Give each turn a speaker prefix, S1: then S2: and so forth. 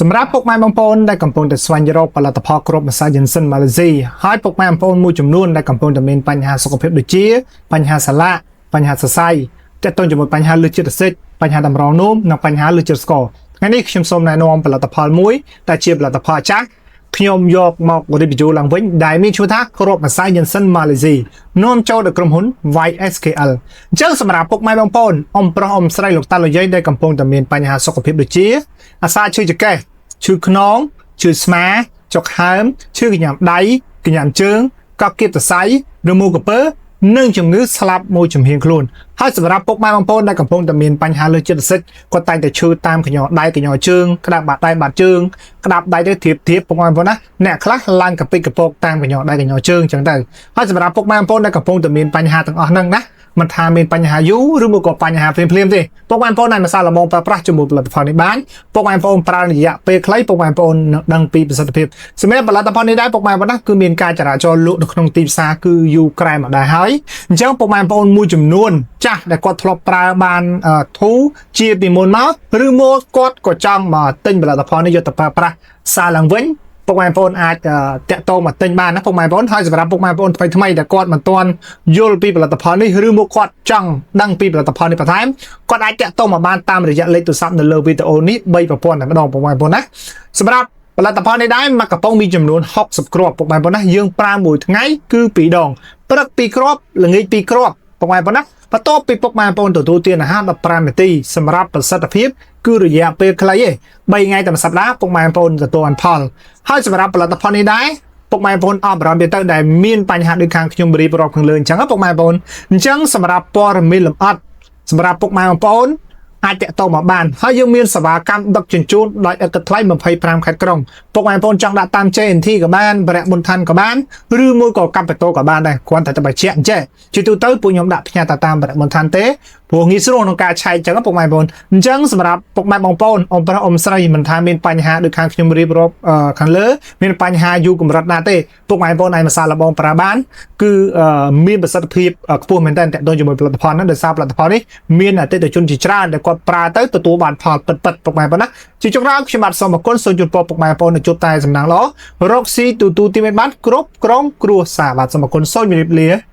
S1: សម្រាប់ពុកម៉ែបងប្អូនដែលកំពុងតែស្វែងរកផលិតផលគ្រាប់ម្សៅយិនសិនម៉ាឡេស៊ីហើយពុកម៉ែបងប្អូនមួយចំនួនដែលកំពុងតែមានបញ្ហាសុខភាពដូចជាបញ្ហាសាឡាក់បញ្ហាសរសៃទាក់ទងជាមួយបញ្ហាលើសជាតិអាស៊ីតបញ្ហាតម្រងនោមនិងបញ្ហាលើសជាតិស្ករថ្ងៃនេះខ្ញុំសូមណែនាំផលិតផលមួយដែលជាផលិតផលចាស់ខ្ញុំយកមក review ឡើងវិញដែលមានឈ្មោះថាគ្រាប់ម្សៅយិនសិនម៉ាឡេស៊ីនាំចូលដោយក្រុមហ៊ុន YSKL អញ្ចឹងសម្រាប់ពុកម៉ែបងប្អូនអ៊ំប្រុសអ៊ំស្រីលោកតាលោកយាយដែលកំពុងតែមានបញ្ហាសុខភាពដូចជាអាសាឈឺចង្កេះឈឺខ្នងឈឺស្មាចុកហើមឈឺកញ្ញាំដៃកញ្ញាំជើងកប់គៀបសរសៃឬមូកពើនិងជំងឺស្លាប់មួយចំហៀងខ្លួនហើយសម្រាប់ពុកម៉ែបងប្អូនដែលកំពុងតែមានបញ្ហាលើចិត្តសិទ្ធគាត់តែងតែឈឺតាមកញ្ញដៃកញ្ញជើងក្តាប់បាតដៃបាតជើងក្តាប់ដៃទៅធៀបធៀបពុកម៉ែបងប្អូនណាអ្នកខ្លះឡើងកពិកកពកតាមកញ្ញដៃកញ្ញជើងចឹងទៅហើយសម្រាប់ពុកម៉ែបងប្អូនដែលកំពុងតែមានបញ្ហាទាំងអស់ហ្នឹងណាមិនថាមានបញ្ហាយូរឬមកក៏បញ្ហាភ្លាមភ្លាមទេពុកម៉ែបងប្អូនអាចមកសាកល្បងប្រើប្រាស់ជាមួយផលិតផលនេះបានពុកម៉ែបងប្អូនប្រើរយៈពេលខ្លីពុកម៉ែបងប្អូននឹងដឹងពីប្រសិទ្ធភាពសម្រាប់ផលិតផលនេះដែរពុកម៉ែបងប្អូនណាគឺមានការចរាចរណ៍លក់នៅក្នុងទីផ្សារគឺយូរក្រែមកដែរហើយអញ្ចឹងពុកម៉ែបងប្អូនមួយចំនួនចាស់ដែលគាត់ធ្លាប់ប្រើបានធូរជាពីមុនមកឬមកគាត់ក៏ចង់មកទិញផលិតផលនេះយកទៅប្រើប្រាស់សារឡើងវិញពុកម៉ែបងប្អូនអាចតាក់ទងមកទិញបានណាពុកម៉ែបងប្អូនហើយសម្រាប់ពុកម៉ែបងប្អូនថ្មីថ្មីដែលគាត់មិនទាន់យល់ពីផលិតផលនេះឬមកគាត់ចង់ដឹងពីផលិតផលនេះបន្ថែមគាត់អាចតាក់ទងមកបានតាមរយៈលេខទូរស័ព្ទនៅលើវីដេអូនេះ3ប្រព័ន្ធតែម្ដងពុកម៉ែបងប្អូនណាសម្រាប់ផលិតផលនេះដែរមកកំប៉ុងមានចំនួន60គ្រាប់ពុកម៉ែបងប្អូនណាយើងប្រើមួយថ្ងៃគឺ2ដងព្រឹក2គ្រាប់ល្ងាច2គ្រាប់ពុកម៉ែបងប្អូនណាបន្ទាប់ពីពុកម៉ែបងប្អូនទទួលទានអាហារ15នាទីសម្រាប់ប្រសិទ្ធភាពគឺរយៈពេលខ្លីទេ3ថ្ងៃតែមួយសប្តាហ៍ពុកម៉ែបងប្អូនទទួលបានផលហើយសម្រាប់ផលិតផលនេះដែរពុកម៉ែបងប្អូនអបអរទៀតទៅដែលមានបញ្ហាដូចខាងខ្ញុំរៀបរាប់ខាងលើអញ្ចឹងពុកម៉ែបងប្អូនអញ្ចឹងសម្រាប់ព័ត៌មានលម្អិតសម្រាប់ពុកម៉ែបងប្អូនអាចតាក់ទងមកបានហើយយើងមានសេវាកម្មដឹកជញ្ជូនដោយឥតគិតថ្លៃ25ខេត្តក្រុងពុកម៉ែបងប្អូនចង់ដាក់តាម J&T ក៏បានបរៈប៊ុនឋានក៏បានឬមួយក៏កាំបតូក៏បានដែរគ្រាន់តែតែបញ្ជាក់អញ្ចេះជាទូទៅពួកខ្ញុំដាក់ផ្ញើតែតាមបរៈប៊ុនឋានទេព្រោះងាយស្រួលក្នុងការឆែកអញ្ចឹងពុកម៉ែបងប្អូនអញ្ចឹងសម្រាប់ពុកម៉ែបងប្អូនអ៊ំប្រុសអ៊ំស្រីមិនថាមានបញ្ហាដូចខាងខ្ញុំរៀបរាប់ខាងលើមានបញ្ហាយូរកម្រិតណាទេពុកម៉ែបងប្អូនអាចមកសាកល្បងប្រើបានគឺមានប្រសិទ្ធភាពខ្ពស់មែនទែនតាក់ទងជាមួយផលិតផលហ្នឹងដោយសារផលិតផលនេះមានអតិថិជនជាច្រើនដែលគាត់ប្រើទៅទទួលបានផលពិតពិតពុកម៉ែបងប្អូនណាជាចុងក្រោយខ្ញុំបាទសូមអរគុណសូមជូនពរពុកម៉ែបងប្អូននៅជួបតែសំណាងល្អរកស៊ីទូទូទីមិនបានគ្រប់ក្រុមគ្រួសារបាទសូមអរគុណសូមជម្រាបលា។